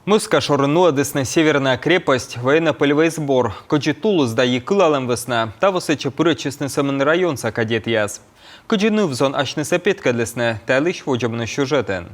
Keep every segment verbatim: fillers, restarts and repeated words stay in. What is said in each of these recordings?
Мӧскашорын нуӧдісны «Северная крепость» военно-полевӧй сбор. Кӧдзыд тулыс да йи кылалӧм вӧсна таво сэтчӧ пырӧдчисны сӧмын районса кадетъяс. Кыдзи ныв-зон асьнысӧ петкӧдлісны, та йылысь водзӧ миян сюжетын.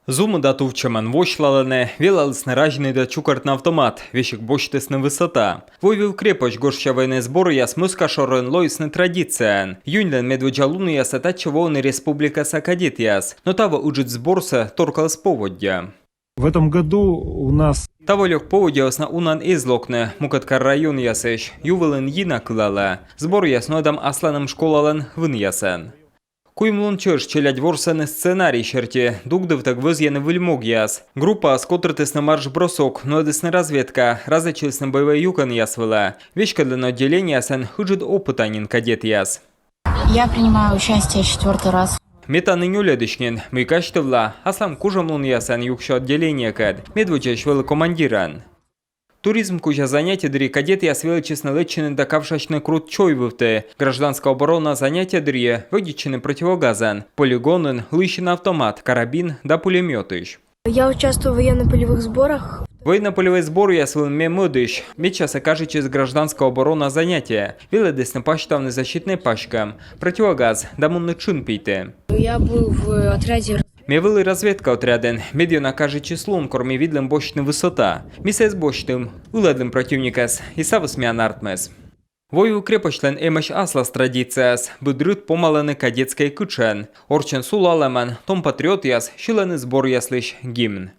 Зумыда тувчӧмӧн восьлалӧны, велалісны разьны да чукӧртны автомат, весиг босьтісны высота. Войвыв крепость гожся военнӧй сборъяс Мӧскашорын лоисны традицияӧн. Юньлӧн медводдза лунъясӧ татчӧ воӧны республикаса кадетъяс. Но таво ыджыд сборсӧ торкаліс поводдя. В этом году у нас... Таво лёк поводдя вӧсна унаӧн эз локны мукӧд кар-районъясысь. Ю вылын йи на кылалӧ. Сборъяс нуӧдам асланым школалӧн вынъясӧн. Куим лун чӧж челядь ворсӧны сценарий серти, дугдывтӧг вӧзйӧны выль могъяс. Группаыс котыртісны марш-бросок, нуӧдісны разведка, разӧдчылісны боевӧй юкӧнъяс вылӧ, веськӧдлӧны отделениеясын ыджыд опыта нин кадетъяс. Я принимаю участие четвертый раз. Ме тані нёльӧдысь нин, мый казьтывла, аслам кужӧмлунъясӧн юксьӧ отделениекӧд, медводдзаысь вӧлі командирӧн. Туризм кузя занятие дырйи кадетъяс велӧдчисны лэччыны да кавшасьны Крут чой вывті. Гражданская оборона занятие дырйи вӧдитчӧны противогазӧн, полигонын, лыйсьыны автомат, карабин да пулемётысь. Я участвую в военно-полевых сборах. Военно-полевӧй сборъяс вылын ме мӧдысь. Медсясӧ кажитчис гражданская оборона занятие. Велӧдісны пасьтавны защитнӧй паськӧм, противогаз да мунны тшын пийті. Я был в отряде. Ме вӧлі разведка отрядын, медъёна кажитчис лун, кор ми видлім босьтны высота. Ми сійӧс босьтім, ылӧдлім противникӧс, и ставыс миян артмис. Войвыв крепостьлӧн эмӧсь аслас традицияяс. Быд рыт помалӧны кадетскӧй кытшӧн. Орччӧн сулалӧмӧн том патриотъяс сьылӧны сборъяслысь гимн.